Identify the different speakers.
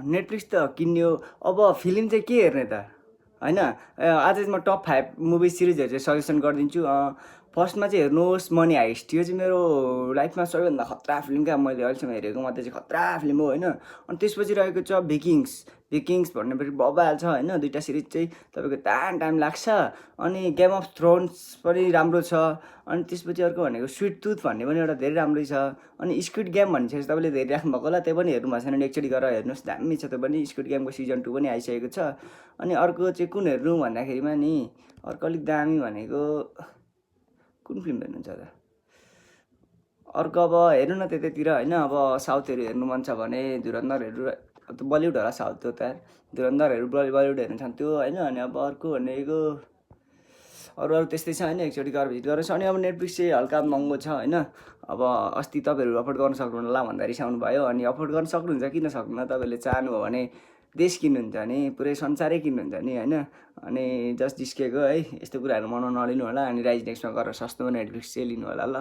Speaker 1: Netflix त किन्यो, अब फिल्म चाहिँ के हेर्ने त होइन। आज म टप 5 मुभी सिरिजहरू चाहिँ सजेसन गरिदिन्छु। फर्स्टमा चाहिँ हेर्नुहोस् मनी हाइस्ट। यो चाहिँ मेरो लाइफमा सबैभन्दा खतरा फिल्म क्या, मैले अहिलेसम्म हेरेको मध्ये चाहिँ खतरा फिल्म हो होइन। अनि त्यसपछि रहेको छ भिकिङ्स भन्ने पनि बबाल छ होइन। दुईवटा सिरिज चाहिँ तपाईँको टाइम लाग्छ। अनि गेम अफ थ्रोन्स पनि राम्रो छ। अनि त्यसपछि अर्को भनेको स्विट टुथ भन्ने पनि एउटा धेरै राम्रै छ। अनि स्क्विड गेम भन्ने चाहिँ तपाईँले धेरै राख्नुभएको होला, त्यो पनि हेर्नु भएको छैन भने एकचोटि गरेर हेर्नुहोस्, दामी छ त्यो पनि। स्क्विड गेमको सिजन 2 पनि आइसकेको छ। अनि अर्को चाहिँ कुन हेर्नु भन्दाखेरिमा नि अर्को अलिक दामी भनेको कुन फिल्म हेर्नुहुन्छ त अर्को, अब हेर्नु न त्यतैतिर होइन। अब साउथहरू हेर्नु मन छ भने धुरन्धरहरू, बलिउड होला साउथ हो त, धुरन्धरहरू बलिउड हेर्नु छ त्यो होइन। अनि अब अर्को भनेको अरू त्यस्तै छ होइन, एकचोटि गएर भिजिट गरेर छ। अनि अब नेटफ्लिक्स चाहिँ हल्का महँगो छ होइन। अब अस्ति तपाईँहरू अफोर्ड गर्न सक्नुहुन्न होला भन्दा रिसाउनु भयो। अनि अफोर्ड गर्न सक्नुहुन्छ, किन सक्नुहुन्न, तपाईँले चाहनु हो भने देश किन्नुहुन्छ नि, पुरै संसारै किन्नुहुन्छ नि होइन। अनि जस्ट जिस्केको है, यस्तो कुराहरू मनाउन नलिनु होला। अनि राइज नेक्स्टमा गरेर सस्तोमा नेटफ्लिक्स चाहिँ लिनु होला ल।